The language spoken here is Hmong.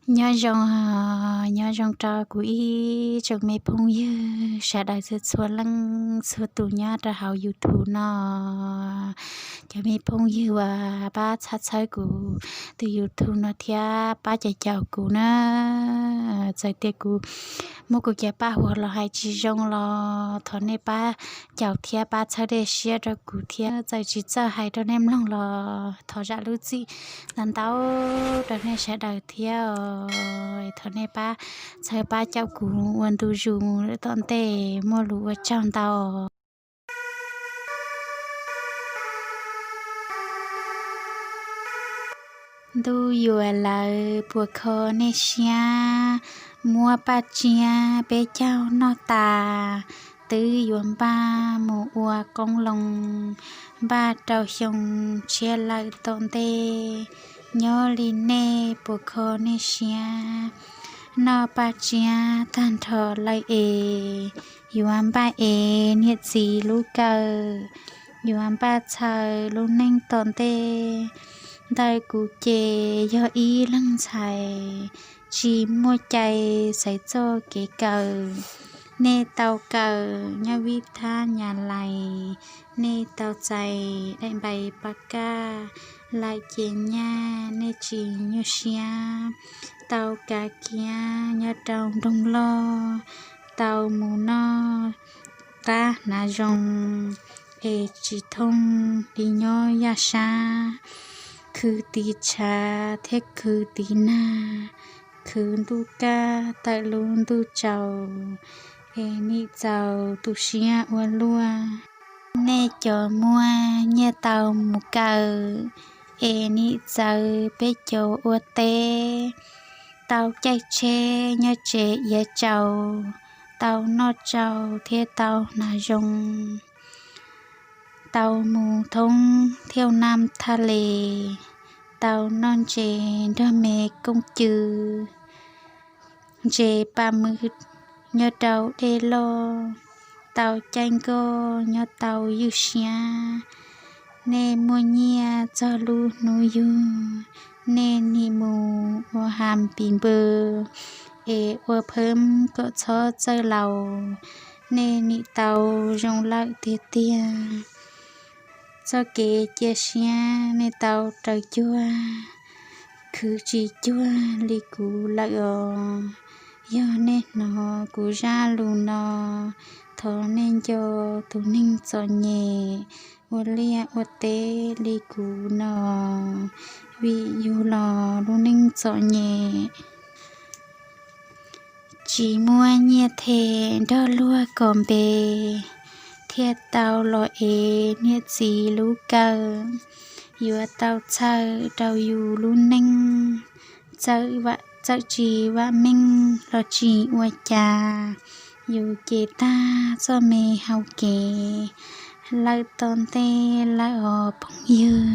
Nyob zoo, nyob zoo rau kuv ib tsoom me phooj ywg sawv daws txhua txhua leej txhua tus nyob rau hauv YouTube no. Cov me phooj ywg uas pab txhawb txhawb kuv tus YouTube no thiab pab caum caum kuv na, txawm tias kuv muab kuv cov paj huam los hais tsis zoo los thov nej pab caum thiab pab txhawb dej siab rau kuv thiab. Txawm tsis txawj hais rau nej mloog los thov zam lub txim ntau ntau rau nej sawv daws thiab os. Thov nej pab txhawb pab caum kuv ua ntu zus tom ntej, muaj lus ua tsaug ntau. Ntuj yuav lawm puas kho nej siab, muab paj tsiab peb caug noj tas, twb yuav npaj mus ua qoob loo, npaj rau xyoo tshiab lawm tom ntej, nyob li nej puas kho nej siab, noj paj tsiab tag nrho lawm es, yuav npaj ev niam txiv lub kawm, yuav npaj txhaws lub neej tom ntej. Ntawm kuv ces yog ib leeg ntxhais, tsis muaj cai xaiv txoj kev kawm. Nej tau kawm nyob vij thab nyas lais, nej tau txais daim npais pas kaj, laim ces nyaj nej tsis nyuaj siab, tau kav kiab nyob rau nroog loj, tau mus noj qab hnav zoo, es tsis thooj li nyob yaj sab, khwv tiv tshav thiab khwv tiv nag, khwv ntuj kaj tawm lub ntuj tsaus, es nim txaus tu siab ua luaj. Nej cov muaj nyiaj tau mus kawm, es nim txawv peb cov ua teb, tau caij tsheb nyob tsev iav tsaus, tau noj tsau thiab tau hnav zoo, tau mus thoob thiauj nam thaj les, tau noj ntses nrog me kooj cw, ntses pa mwm nyob rau dej loj, tau caij nkoj nyob tau ywj siab. Nej muaj nyiaj txog lub hnub yug, nej nim mus ua has pis npw, es ua pheeb kom txhob txawj laus, nej nim tau zoo lawm tiag tiag. Txoj kev cia siab nej tau raws cuag, khwv tsis cuag li kuv lawm os. Yog nej hnov kuv zaj lus no, thov nej nco tus neeg txom nyem ua liaj ua teb li kuv no, vim yug los lub neej txom nyem, tsis muaj nyiaj them nrog luag kom npe, thiaj tau los ev niam txiv lub kawm, yuav tau txhawm rau yus lub neej. Txawm tsis vam meej los tsis ua cas, yus ces tag txoj me hau kev lawm tom ntej lawm os phooj ywg.